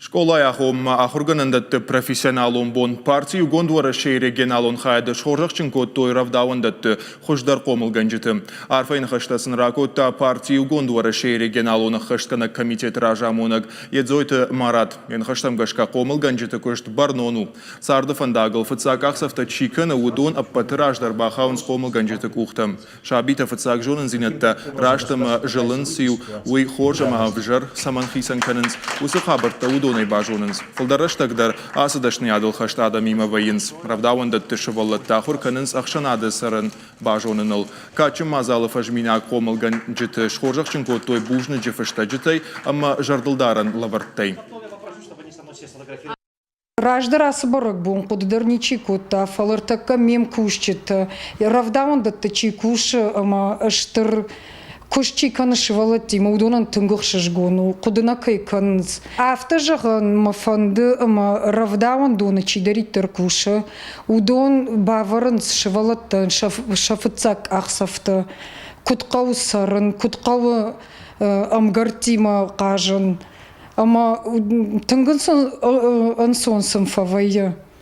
Скъолайы агъоммӕ ахуыргӕнӕндӕтты профессионалон бон парти Иугонд Уӕрӕсейы регионалон хайады схорзӕхджын кодтой рӕвдауӕндӕтты хуыздӕр хъомылгӕнджыты. Арфӕйы ныхӕстӕ сын ракодта парти Иугонд Уӕрӕсейы регионалон ӕххӕстгӕнӕг комитеты разамонӕг Едзойты Марат. Йӕ ныхӕстӕм гӕсгӕ хъомылгӕнджыты куыст бӕрнон у. Царды фӕндагыл фыццаг къахдзӕфтӕ чи кӕны, уыдон ӕппӕты раздӕр бахауынц хъомылгӕнджыты къухтӕм. Сабитӕ фыццаг зонындзинӕдтӕ раст ӕмӕ зылын циу, уый хорз ӕмӕ ӕвзӕр цӕмӕн хицӕн кӕнынц, уыцы хабӕрттӕ уыдонӕй базонынц. Фылдӕр рӕстӕг дӕр ацы дӕсныйадыл хӕст адӕмимӕ вӕййынц. Рӕвдауӕндӕтты сывӕллӕттӕ ахуыр кӕнынц ӕхсӕнады цӕрын базоныныл. Кадджын мадзалы фӕзминаг хъомылгӕнджыты схорзӕхджын кодтой бузныджы фыстӕджытӕй ӕмӕ зӕрдылдарӕн лӕвӕрттӕй. Раздӕр ацы бӕрӕгбон хъуыды дӕр ничи кодта, фӕлӕ ӕртӕккӕ ме мкусджытӕ, рӕвдауӕндӕтты чи кусы ӕмӕ стыр куыст чи кӕны сывӕллӕттимӕ, уыдонӕн тынг ӕхсызгон у, хъуыды нӕ кӕй кӕнынц. Афтӕ зӕгъын мӕ фӕнды, ӕмӕ рӕвдауӕндоны чидӕриддӕр кусы, уыдон бавӕрынц сывӕллӕттӕн сӕ фыццаг къахдзӕфтӕ, куыд хъӕуы цӕрын, куыд хъӕуы ӕмгӕрттимӕ хъазын. Ӕмӕ тынг ӕнцон сын фӕвӕййы.